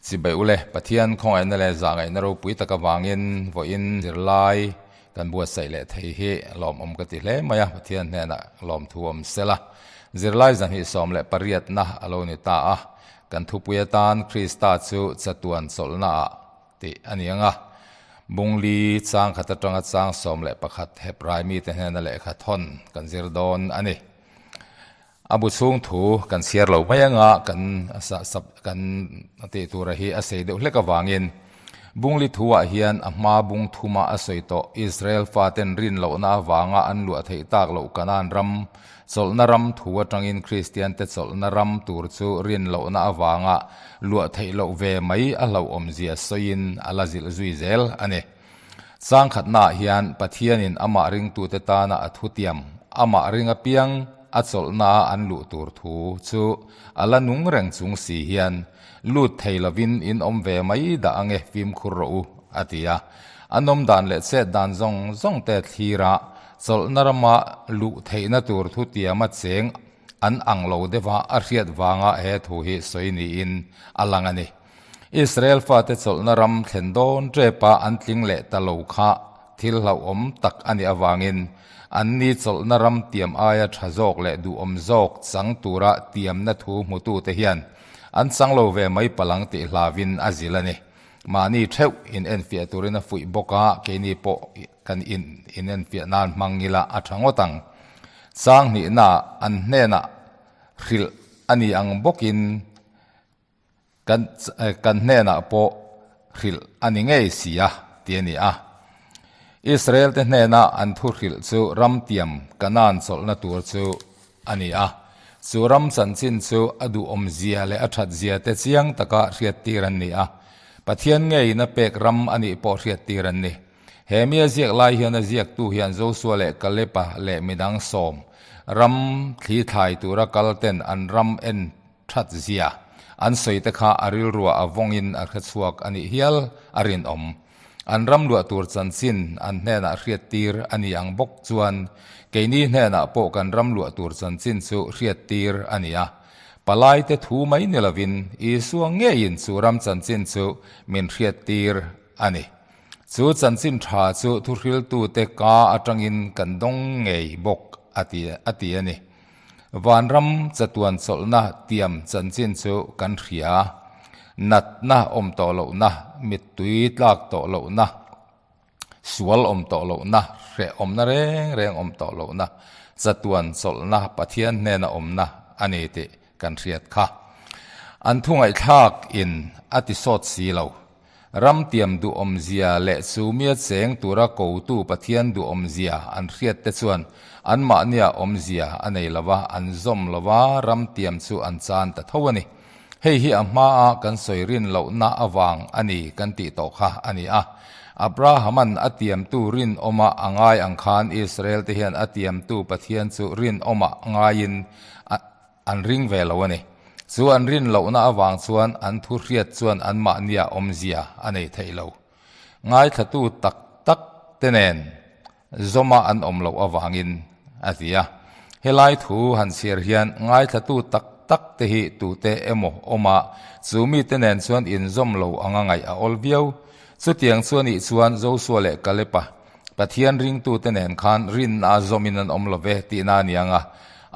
Chibai ule, Pathian khawngaihna leh zahngaihna ropui tak avangin vawiin zirlai kan buatsaih leh thei hi lawmawm ka ti hle mai a, Pathian hnenah lawmthu awm sela. Zirlai zahnih 18na a lo ni ta a, kan thupui atan Krista chu chatuan chawlhnaah tih a ni ang a, Bungli chang khat atanga chang 11 Hebrai mite hnena lehkha thawn kan zir dawn a ni. A bu chhung thu kan chhiar lo mai anga kan kan tih tura hi a sei deuh hlek avangin Bungli thuah hian a hma bung thuma a sawi tawh Israel faten rin lohna avanga an luah theih tak loh Kanaan ram chawlhna ram thu atangin Kristiante chawlhna ram tur chu rin lohna avanga luah theih loh ve mai a hlauhawmzia sawiin a la zilh zui zel a ni. Changkhatnaah hian Pathianin amah ringtute tana a thutiam, amah ring apiang a chawlhnaah an luh tur thu chu a la nung reng chung si hian lut thei lovin in awm ve mai dah ange fimkhur rawh u, a ti a. An awm dan leh chet dan zawng zawng te thlira chawlhna rama luh theihna tur thutiama cheng an ang lo deuha a hriat vanga he thu hi sawi niin a lang a ni. Israel fate chawlhna ram thlen dawn ṭepa an tling leh ta lo kha thil hlauhawm tak a nih avangin anni chawlhna ram tiam aia ṭha zawk leh duhawm zawk chang tura tiamna thu hmutute hian an chang lo ve mai palang tih hlauhin a zil a ni. Mahni ṭheuh in enfiah turin a fuih bawk a, keini pawh kan in inenfiah nan hmang ila a ṭha ngawt ang. Chang hnihnaah an hnenah hrilh a ni ang bawkin, Kan kan hnenah pawh hrilh a ni ngei si a, ti a ni a. Israel-te hnena an thu hrilh chu ram tiam Kanaan chawlhna tur chu a ni a. Chu ram chanchin chu a duhawmzia leh a thatzia te chiang taka hriattir an ni a. Pathian ngeiin a pek ram a nih pawh hriattir an ni. He mi a ziak lai hian a ziaktu hian Josua leh Kaleba leh midang sawm ram thli thlai tura kalten an ram en That zia an sawi te kha a rilruah a vawngin a hre chhuak a nih hial a rinawm. An ram luah tur chanchin an hnenah hriattir a ni ang bawk chuan keini hnenah pawh kan ram luah tur chanchin chu hriattir a ni a. Palaite thu mai ni lovin Isua ngeiin chu ram chanchin chu min hriattir a ni. Chu chanchin tha chu thuhriltute ka atangin kan dawng ngei bawk a ti a ti a ni. Vanram chatuan chawlhna tiam chanchin chu kan hria. Natna awm tawh lohna, mittui tlak tawh lohna, sual awm tawh lohna, hrehawmna reng reng awm tawh lohna, chatuan chawlhna Pathian hnena awmna a ni tih kan hriat kha. An thu ngaihthlak in a ti sawt si lo. Ram tiam duhawmzia leh chu mia cheng tura kotu Pathian duhawmzia an hriat te chuan anmahnia awmzia a nei lo va, an zawm lo va, ram tiam chu an chan ta tho a ni. Hei hi a hmaa kan sawi rin lohna avang a ni kan tih tawh kha a ni a. Abrahaman a tiamtu rinawma a ngai ang khan Israel te hian a tiamtu Pathian chu rinawma ngaiin a An ring ve lo a ni. Chu an rin lohna avang chuan an thu hriat chuan anmahnia awmzia a nei theih lo. Ngaithlatu tak tak te nen zawma an awm loh avangin a ti a. Helai thu han chhiar hian ngaithlatu tak tak te hi tute emaw awma chu mite nen chuan inzawm lo anga ngaih a awl viau. Chutiang chu anih chuan Joshua leh Kalepa Pathian ringtute nen khan rinna a zawmin an awm lo ve tihna a ni ang a.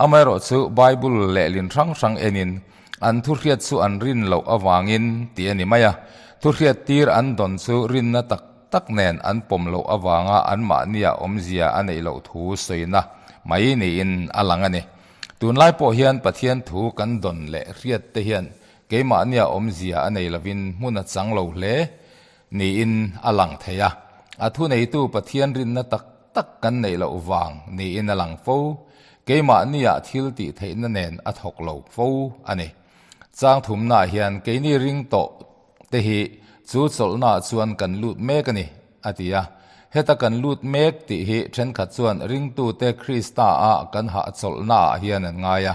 Amaherawhchu Bible lehlin hrang hrang enin an thuhriat chu an rin loh avangin tih a ni mai a. Thuhriat tir an dawn chu rinna tak tak nen an pawm loh avanga anmahnia awmzia a neih loh thu sawina mai niin a lang a ni. Tunlai pawh hian Pathian thu kan dawn leh hriat te hian keimahnia awmzia a nei lovin hmun a chang lo hle. Niin a lang thei a, a thuneitu Pathian rinna tak tak kan neih loh vang niin a lang fo. Keimahniah thil tih theihna nen a thawk lo fo a ni. Chang thumnaah hian keini ring tawh te hi chu chawlhnaah chuan kan lut mek a ni, a ti a. Heta kan lut mek tih hi thenkhat chuan ringtute Krista-a kan hahchawlhnaah hian an ngai a.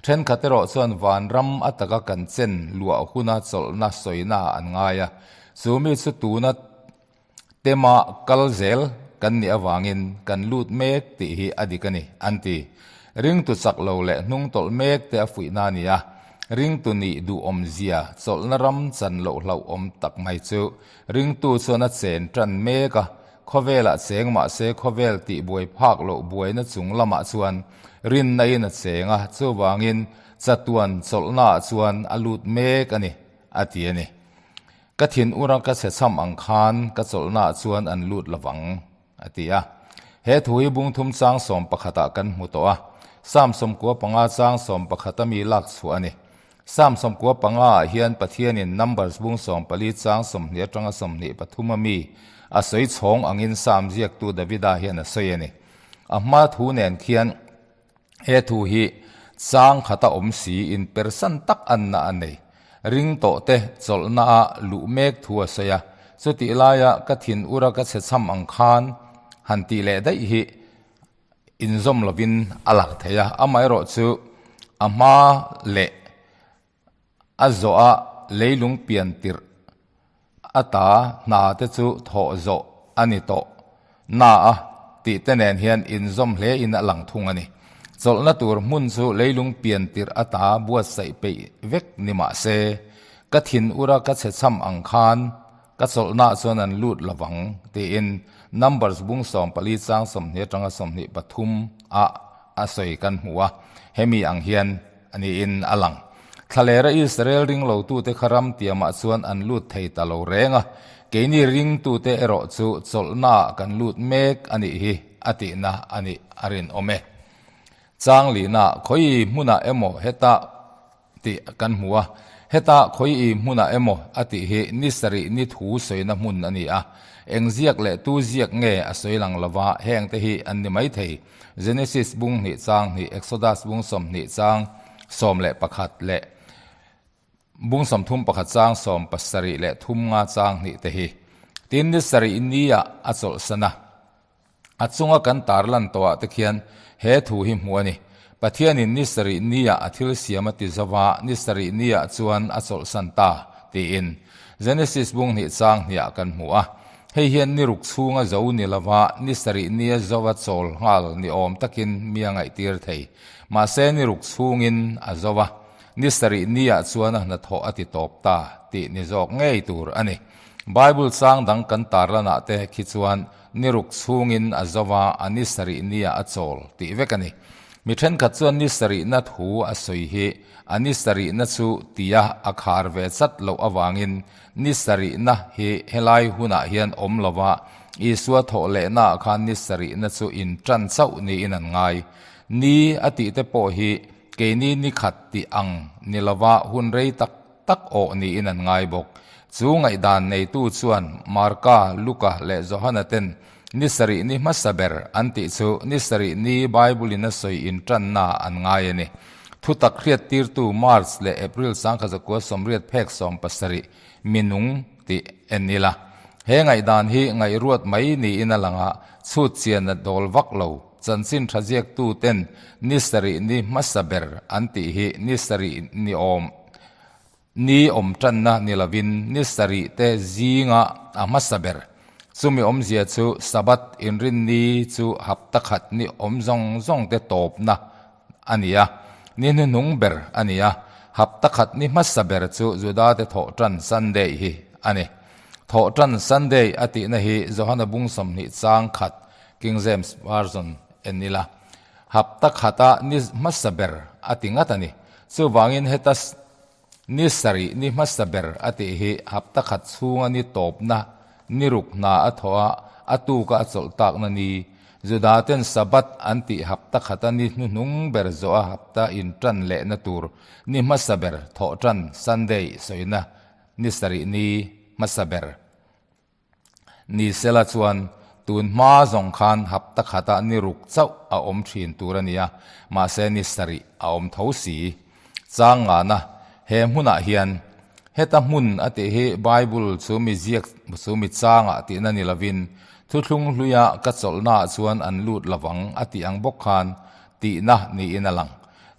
Thenkhat erawh chuan vanram a taka kan chen luah huna chawlhna sawinaah an ngai a. Chu mi chu tuna tema kal zel kan nih avangin kan lut mek tih hi a dik a ni, an ti. Ringtu chak lo leh hnung tawlh mek te a fuihna a ni a. Ringtu nih duhawm zia chawlhna ram chan loh hlauhawm tak mai chu ringtu chuan a chen tan mek a, khawvelah cheng mahse khawvel tih buai phak loh buaina chung lamah chuan rinna in a cheng a, chuvangin chatuan chawlhnaah chuan a lut mek a ni, a ti a ni. Ka thin ura ka chhe cham ang khan ka chawlhnaah chuan an lut lovang. A ti a. He thu hi bungthum chang sawm pakhatah kan hmu tawh a, Psalm 95 chang sawm pakhat a mi lak chhuah a ni. Psalm 95 ah hian Pathianin Numbers bung 14 chang 20 atanga 23 a mi a sawi chhawng angin Psalm ziaktu Davida hian a sawi a ni. A hma thu nen khian he thu hi chang khata awm si in persan tak anna a nei. Ring tawh te chawlhna a luh mek thu a sawi a, chutih laia ka thin ura ka chhe cham ang khan han tih leh daih hi inzawm lovin a lang thei a, amaherawhchu a hma leh A zawh a leilung pian tirh ata hna te chu thawh zawh a ni tawh na a tih te nen hian inzawm hle in a lang thung a ni. Chawlhna tur hmun chu leilung pian tirh ata buatsaih peih vek ni mah se, ka thin ura ka chhe cham ang khan ka chawlhnaah chuan an lut lovang tiin Numbers bung 14 chang 20 atanga 23 ah a sawi kan hmu a, hemi ang hian a niin a lang. Thlalera Israel ringlotute kha ram tiamah chuan an lut thei ta lo reng a, keini ringtute erawh chu chawlhnaah kan lut mek a nih hi a tihna a nih a rinawm e. Chang lihna khawi hmunah emaw heta tih kan hmu a, heta khawi hmunah emaw a tih hi ni sarih ni thu sawina hmun a ni a, eng ziak leh tu ziak nge a sawi lang lova hengte hi an ni maithei. Genesis bung hnih chang hnih, Exodus bung 20 chang 11 leh bung 31 chang 70 leh thum nga chang hnih te hi. Tin, ni sarih nia a chawlhsan a, a chunga kan tarlan tawhah te khian he thu hi hmuh a ni. Pathianin ni sarih nia a thil siam a ti zova, ni sarih nia chuan a chawlhsan ta, tiin Genesis bung hnih chang hniah kan hmu a. Hei hian ni ruk chhunga zo ni lova ni sarih nia zova chawl nghal ni awm takin mi a ngaihtir thei. Mahse ni ruk chhungin a zo a, ni sarih niah chuan a hnathawh a ti tawp ta tih ni zawk ngei tur a ni. Bible chang dang kan tarlanah te khi chuan ni ruk chhungin a zo a, a ni sarih niah a chawl tih vek a ni. Mi thenkhat chuan ni sarihna thu a sawi hi a ni sarihna chu tia a khar ve chat loh avangin Ni sarihna hi helai hunah hian awm lova, Isua thawh lehnaah khan ni sarihna chu in tan chauh niin an ngai. Ni a tih te pawh hi keini ni khat tih ang ni lova hun rei tak tak awh niin an ngai bawk. Chu ngaihdan neitu chuan Marka, Luka leh Johana ten ni sarih ni hmasa ber an tih chu ni sarih ni Bible-in a sawi in tanna an ngai a ni. Thutak hriattirtu March leh April 1980 phek 70 minung tih en ila. He ngaihdan hi ngaihruat mai niin a lang a, chhut chian a dawl vak lo. Chanchin tha ziaktu ten ni sarih ni hmasa ber an tih hi ni sarih ni awm ni awm tanna ni lovin ni sarih te zinga a hmasa ber. Chumi awmzia chu Sabbath inrinni chu hapta khat ni awm zawng zawng te tawpna a ni a, ni hnuhnung ber a ni a, hapta khat ni hmasa ber chu Judate Thawhṭan Sunday hi a ni. Thawhṭan Sunday a tihna hi Johana bung 20 chang khat, King James Version, en ila, hapta khata ni hmasa ber a ti ngat a ni. Chuvangin heta ni sarih ni hmasa ber a tih hi hapta khat chhunga ni tawpna, ni ruk hna a thawh a, a tuka a chawlh takna ni, Judaten Sabbath an tih hapta khata ni hnuhnung ber zawh a hapta intan lehna tur ni hmasa ber thawhtan Sunday sawina ni sarih ni hmasa ber ni sela chuan tun hma zawng khan hapta khata ni ruk chauh a awm thin tur a nia, mahse ni sarih a awm tho si. Chang ngana he hmunah hian heta hmun a tih hi Bible chu mi ziak chu mi changah tihna ni lovin thuthlung hluia ka chawlhnaah chuan an lut lovang a tih ang bawk khan tihna niin a lang.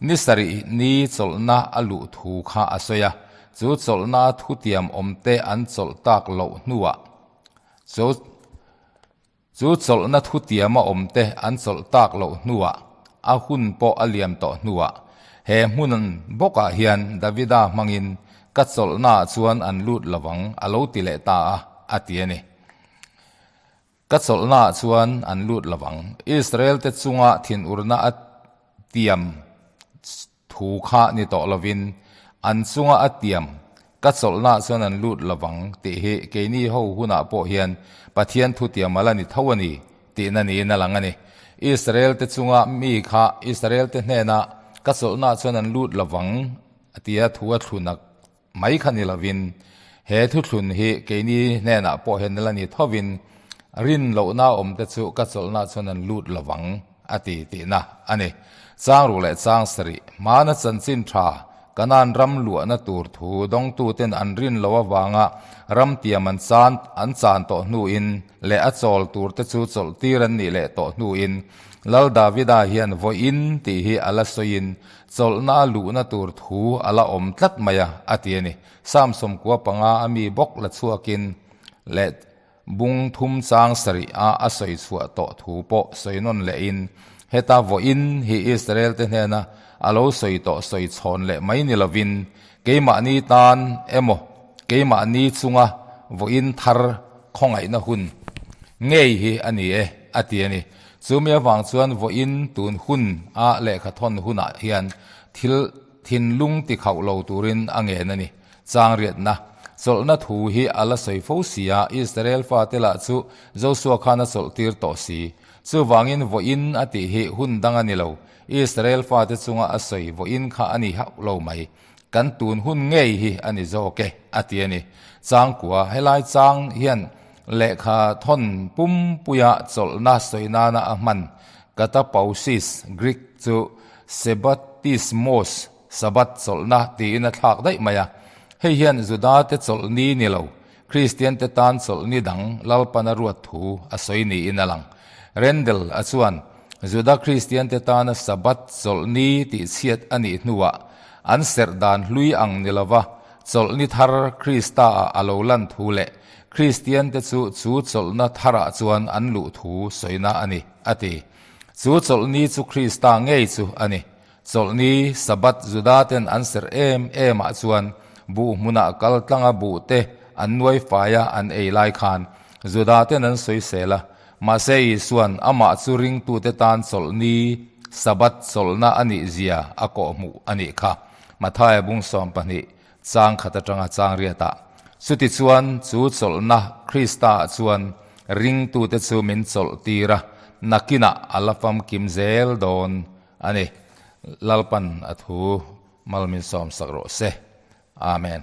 Ni sarih ni chawlhna a luh thu kha a sawi a, chu chawlhna thutiam awmte an chawlh tak loh hnuah chu Chu chawlhna thutiama awmte an chawlh tak loh hnuah, a hun pawh a liam tawh hnuah, He hmun bawkah hian Davida hmangin ka chawlhnaah chuan an lut lovang a lo ti leh ta a, a ti a ni. Ka chawlhnaah chuan an lut lovang. Israel-te chunga thinurna a tiam thu kha ni tawh lovin an chunga a tiam ka chawlhnaah chuan an lut lovang tih hi keini ho hunah pawh hian Pathian thutiam a la ni tho a ni tihna niin a lang a ni. Israel-te chunga mi kha Israel-te hnena ka chawlhnaah chuan an lut lovang tia thu a thlun a mai kha ni lovin he thuthlun hi keini hnenah pawh hian la ni thovin rin lohna awmte chu ka chawlhna chuan an lut lovang a ti tihna a ni. Chang ruk leh chang sarih hmana chanchin tha Kanan ram luahna tur thu dawngtuten an rin loh avanga ram tiam an chan an chan tawh hnuin leh a chawl turte chu chawlhtir an nih leh tawh hnuin Lal Davida hian vawiin tih hi a la sawiin Chawlhna a luhna tur thu a la awm tlat mai a, a ti a ni. Psalm 95 a mi bawk la chhuakin leh bung thum chang sarih a a sawi chhuah tawh thu pawh sawi nawn lehin, heta vawiin hi Israel te hnena a lo sawi tawh sawi chhawn leh mai ni lovin, keimahni tan emaw keimahni chunga vawiin thar khawngaihna hun ngei hi a ni e, a ti a ni. Chumi avang chuan vawiin tun hun a lehkha thawn hunah hian thil thinlung ti khauh lo turin a ngen a ni. Chang riatna, chawlhna thu hi a la sawi fo si a, Israel fate lah chu Joshua khan a chawlh tir tawh si. Chuvangin vawiin a tih hi hun dang a ni lo, Israel fate chunga a sawi vawiin kha a ni hauh lo mai. Kan tun hun ngei hi a ni zawk e, a ti a ni. Changkua, helai chang hian lehkha thawn pumpuia chawlhna sawi nana a hman katapausis, Greek, chu sebatismos, Sabbath chawlhna, tiin a thlak daih mai a. Hei hian Judate chawlhni ni lo, Kristiante tan chawlhni dang Lalpana ruat thu a sawi niin a lang. Rendel a chuan Juda Kristiante tana Sabbath chawlhni tihchhiat a nih hnuah an serh dan hlui ang ni lova chawlhni thar Krista-ah a lo lan thu leh Kristiante chu chu chawlhna tharah chuan an luh thu sawina a ni, a ti. Chu chawlhni chu Krista ngei chu a ni. Chawlhni, Sabbath, Judaten an serh em emah chuan buh hmunah kal tlanga buhte an nuai faia an ei lai khan Judaten an sawisel a, mahse Isuan amah chu ringtute tan chawlhni, Sabbath, chawlhna a nih zia a kawhhmuh a nih kha. Mathaia bung 12 chang khat atanga chang riatah. Chutichuan chu chawlhna Kristaah chuan ringtute chu min chawlh tir a, nakinah a la famkim zel dawn A ni, Lalpan a thu mal min sawmsak rawh se. Amen.